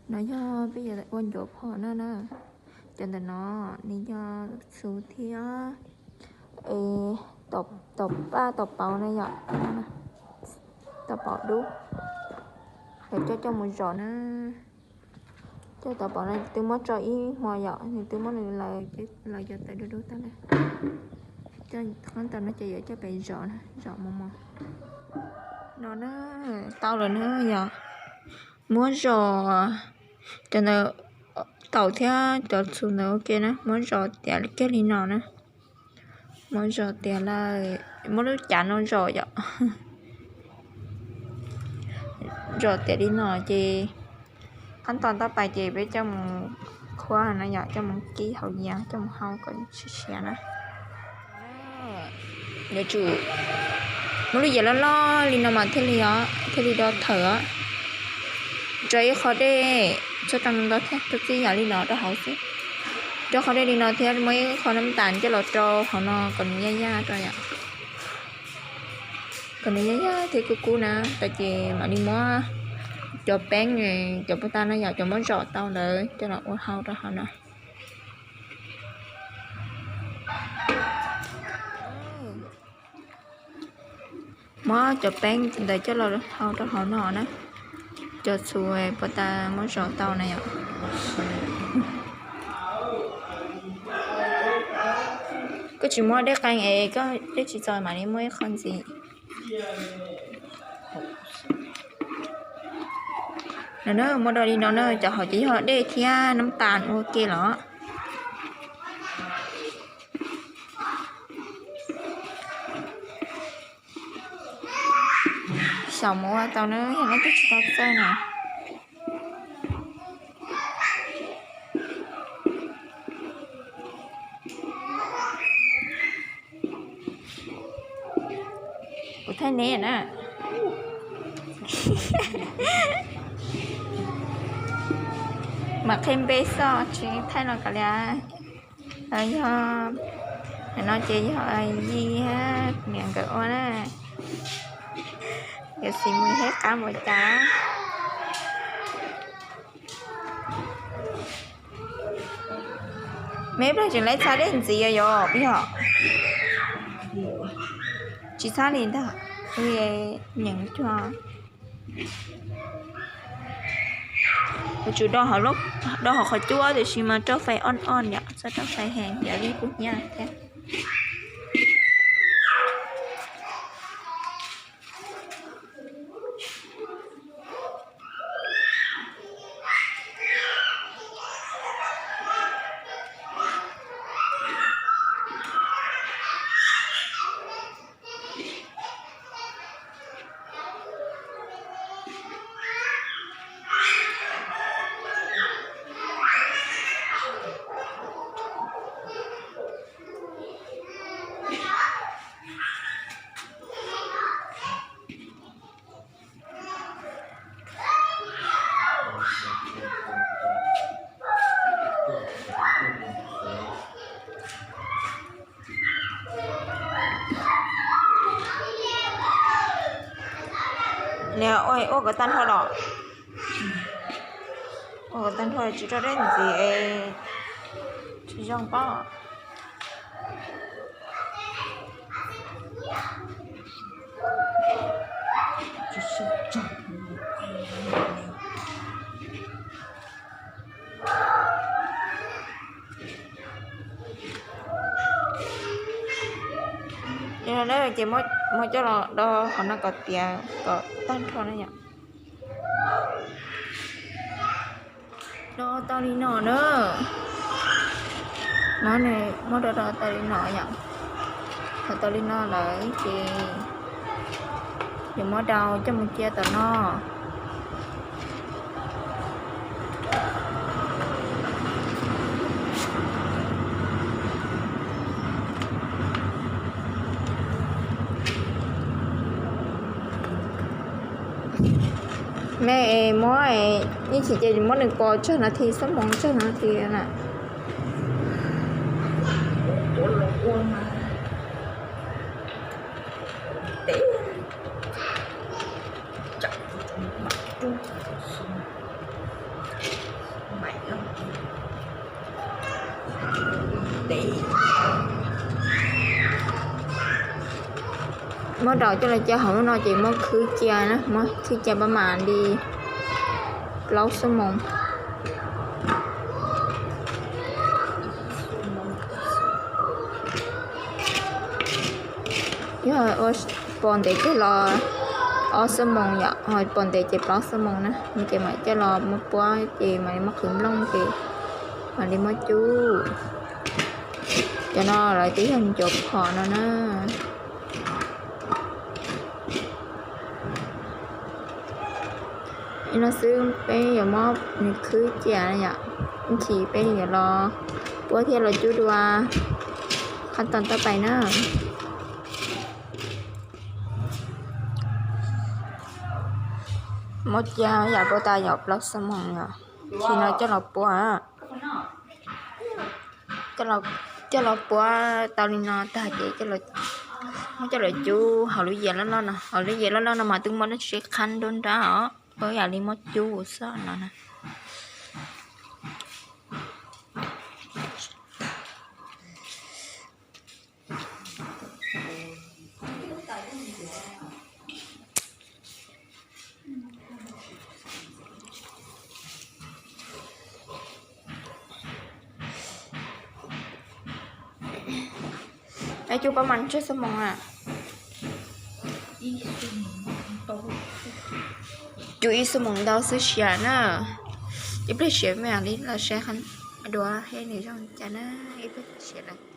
No yog peb yuav ua ncuav phom no na. Cov ntawm no nws yog txhuv thiab taum paj taum pauv na yom, taum pauv dub. Lawv coj coj mus zom na. Coj taum pauv no twb muab tso ib hmo yom, nws twb muab nws lawv cov tawv dub dub tag na. Coj qab tau no ces yuav coj pem zom na, zom mos mos. No na, tau lawm na yom. Muab zom cov ntawd, taum thiab cov txhuv ntawd ua ke na, muab zom tiav kiag li no na. Muab zom tiav lawm, muab lub cav no zom yom. Zom tiav li no ces qab tau ntau pais ces peb coj mus khuab no yom, coj mus kib hauv yias coj mus hau kom siav siav na. Yuav tsum muab lub yias loj loj li no mas thiaj li os, thiaj li do thawm os. Rau ib qho dej, txhob rau ntau thiab, rau txij yam li no rau hauv xwb. Rau qho dej li no thiab muab ib qho nab tas coj los rau hauv no kom nws yaj yaj rau yom. Kom nws yaj yaj thiab kub kub na, tas ces mam li muab cov peeb, cov paj tas no yom, cov muab zom tau ntawd coj los ua hau rau hauv no. Muab cov peeb ntawd coj los hau rau hauv no na. Cov txhuv paj tas muab zom tau na yom. Koj tsis muab dej qee es koj dej tsis txaus mam li muab ib qho ntxiv. No na, muab do li no na, cov hauv ces yog dej thiab nab tas ua ke los. Xyaum mus ua tau na, yog leej twg tsis tau txawj na. Kuv thaij neb na. Mam qhia npe xwb tsis thaij no kav liam. Yog, no ces yog Yi niam nkawd ua na. Nkawd xis mus ib qab npaum cas. Me plag tseem laib txhab dej ntxiv yom, yog tsis txhab li ntag. Nyeem cuag yuav tsum do hauv qhov cub tiam sis mas rau fais on on yom, txhob rau fais heev yom, vim kub hnyiab thiab. Ua kom tag nrho los, ua kom tag nrho tsis rau dej ntxiv es tsis zoo pob. Ces muab coj los do qhov no kom tiav kom tag nrho na yom. Do tau li no na. Muab, muab do do tau li no yom. Tau li no lawm ces yuav muab dau coj mus cia tom no. Me muab, ib chim ces muab nws pos tsawg nas this, xab moov tsawg nas this na. Muab daus coj los cia hauv lub no ces muab khwb cia na, muab khwb cia pab mam li plaub xuab moos. Yog ua pos ntev kawg los ob xuab moos yom, ho pos ntev ces plaub xuab moos na, ces mam coj los muab puab ces mam li muab qhwv nplooj ces mam li muab cub. Cov no lawv twb yog ncuav phom no na. Li no xwb peb yuav muab nws khwb cia yom, ib chim peb yuav los puab thiab los cub dua. Qhov tod tab pais na. Muab cia yam rau tas yom plaub xuab moos yom, ib chim no coj los puab. Coj los puab tau li no tag ces muab coj los cub hauv lub yias loj loj no, hauv lub yias loj loj no mas twb muab dab tsi qhab nruab nrab os, yam li muab cub xwb no na. Cub pab mas tsawg xuab moos a? Cub ib xuab moos ntau xwb siav na. Ib pliag siav mej mam li los saib dua thiab nws zoo cas na, ib pliag siav lawm.